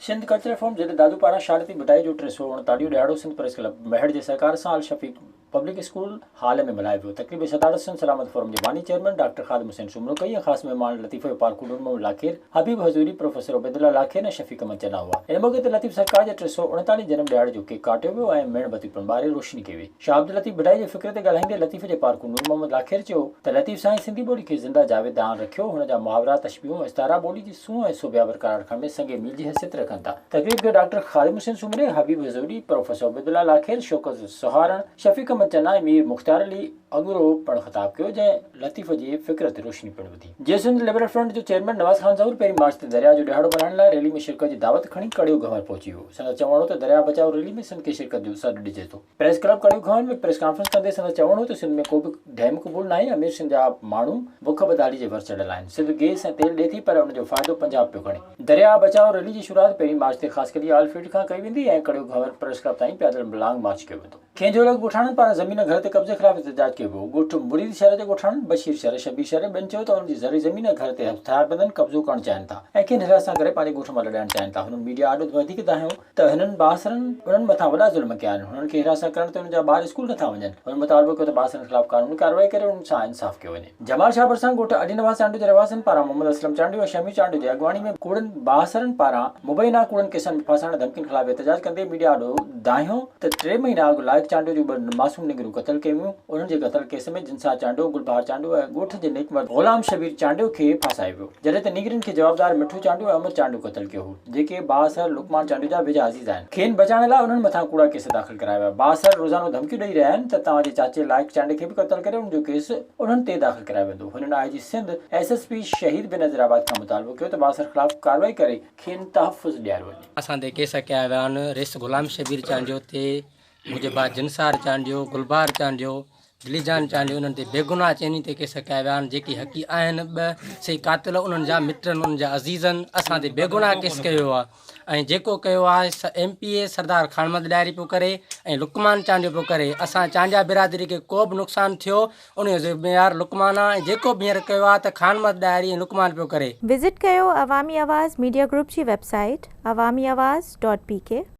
Sindh cultural forum ضلعي دادو پاران شاهه لطيف ڀٽائي جو 339 ڏهاڙو سنڌ پريس ڪلب ميهڙ جي سهڪار سان الشفيق پبلڪ اسڪول هال ۾ ملهايو ويو. تقريب جي صدارت سنڌ سلامت فورم جي باني چيئرمين ڊاڪٽر خادم حسين سومرو ڪئي ۽ خاص مهمان لطيف جو پارکو نور محمد لاکير، حبيب حضوري، پروفيسر عبيدالله لاکير ۽ شفيق احمد چنا هئا. ان موقعي تي لطيف سرڪار جي 339 جنم ڏهاڙي جو ڪيڪ ڪاٽيو ويو ۽ ميڻ بتيون پڻ ٻاري روشني ڪئي وئي. شاهه عبداللطيف ڀٽائي جي فڪر تي ڳالهائيندي لطيف جي پارکو نور محمد لاکير چيو ته لطيف سائين سنڌي ٻولي کي زنده جاويدان رکيو، هن جا محاورا، تشبيهون ۽ استعارا ٻولي جي سونهن ۽ سوڀيا برقرار رکڻ ۾ سنگ ميل جي حيثيت رکن ٿا. تقريب کي ڊاڪٽر خادم حسين سومري، حبيب حضوري، پروفيسر عبيدالله لاکير، شوڪت سهارڻ، شفيق احمد چنا ۽ مير مختيار علي اڳرو پڻ خطاب ڪيو، جنهن لطيف جي فڪر تي روشني پڻ وڌي. جي سنڌ لبرل فرنٽ جو چيئرمين نواز خان زئور پهرين مارچ تي درياء جو ڏهاڙو ملهائڻ لاء ريلي ۾ شرڪت جي دعوت کڻي ڪڙيو گهنور پهچي ويو. سندس چوڻ هو ته درياء بچاء ريلي ۾ سنڌ کي شرڪت جو سڏ ڏجي ٿو. پريس ڪلب ڪڙيو گهنور ۾ پريس ڪانفرنس ڪندي سندس چوڻ هو ته سنڌ ۾ ڪو به ڊيم قبول ناهي، امير سنڌ جا ماڻهو بک بدحالي جي ور چڙهيل آهن، سنڌ گيس ۽ تيل ڏي ٿي پر ان جو فائدو پنجاب پيو کڻي. درياء بچاء ريلي جي شروعات پهرين مارچ تي خاصخيلي آئل فيلڊ کان ڪئي ويندي ۽ ڪڙيو گهنور پريس ڪلب تائين پيادل لانگ مارچ ڪيو ويندو. کينجهو لڳ ڳوٺاڻن پاران زمين ۽ گهر تي قبضي خلاف احتجاج ڪيو ويو. ڳوٺ مريد شهر جي ڳوٺاڻن بشير شر، شبير شر ۽ ٻين چيو ته انهن جي زرعي زمين ۽ گهر تي هٿياربندن قبضو ڪرڻ چاهين ٿا ۽ کين هراسان ڪري پنهنجي ڳوٺ مان لڏائڻ چاهين ٿا. هنن ميڊيا آڏو وڌيڪ دانهيو ته هنن بااثرن انهن مٿان وڏا ظلم ڪيا آهن، هنن کي هراسان ڪرڻ تي انهن جا ٻار اسڪول نٿا وڃن. هنن مطالبو ڪيو ته بااثرن خلاف قانوني ڪارروائي ڪري انهن سان انصاف ڪيو وڃي. جمال شاهه ڀرسان ڳوٺ علي نواز چانڊيو جي رهواسين پاران محمد اسلم چانڊيو ۽ شهمير چانڊيو جي اڳواڻي ۾ ڪوڙن بااثرن پاران مبينا ڪوڙن ڪيسن ۾ ڦاسائڻ ۽ ڌمڪين خلاف احتجاج ڪندي ميڊيا آڏو دانهيو ته ٽي مهينا اڳ لائق چانڊيو جون ٻه معصوم نينگريون قتل ڪيون ويون انهن جي قتل ڪيس ۾ جنسار چانڊيو، گلبهار چانڊيو ۽ ڳوٺ جي نيڪ مرد غلام شبير چانڊيو کي ڦاسايو ويو جڏهن ته نينگرين کي جوابدار مٺو چانڊيو ۽ عمر چانڊيو قتل ڪيو هو. جيڪي بااثر لقمان چانڊيو جا ويجها عزيز آهن، کين بچائڻ لاء انهن مٿان ڪوڙا ڪيس داخل ڪرايا ويا. بااثر روزانو ڌمڪيون ڏئي رهيا آهن ته توهان جي چاچي لائق چانڊيي کي به قتل ڪري ان جو ڪيس انهن تي داخل ڪرايو ويندو. هنن I G Sindh, S S P Shaheed Benazirabad کان مطالبو ڪيو ته بااثر خلاف ڪارروائي ڪري کين تحفظ ڏياريو وڃي. اسان تي ڪيس ڪيا ويا آهن، رئيس غلام شبير چانڊيو تي، منهنجي ڀاء جنسار چانڊيو، گلبهار چانڊيو، دليجان چانڊيو انهن تي بيگناهه چئني تي ڪيس ڪيا ويا آهن جيڪي حقي آهن ٻه سي قاتل انهن جا مٽن انهن جا عزيزن اسان تي بيگناهه ڪيس ڪيو ويو آهي ۽ جيڪو ڪيو آهي M P A Sardar Khan Muhammad Lyari پيو ڪري ۽ لقمان چانڊيو پيو ڪري اسان چانڊيا برادري کي ڪو به نقصان ٿيو ان جو ذميوار لقمان آهي ۽ جيڪو به هينئر ڪيو آهي ته خان محمد ڏاهري ۽ لقمان پيو ڪري. وزٽ ڪيو عوامي آواز ميڊيا گروپ جي website Awami Awaz dot P K.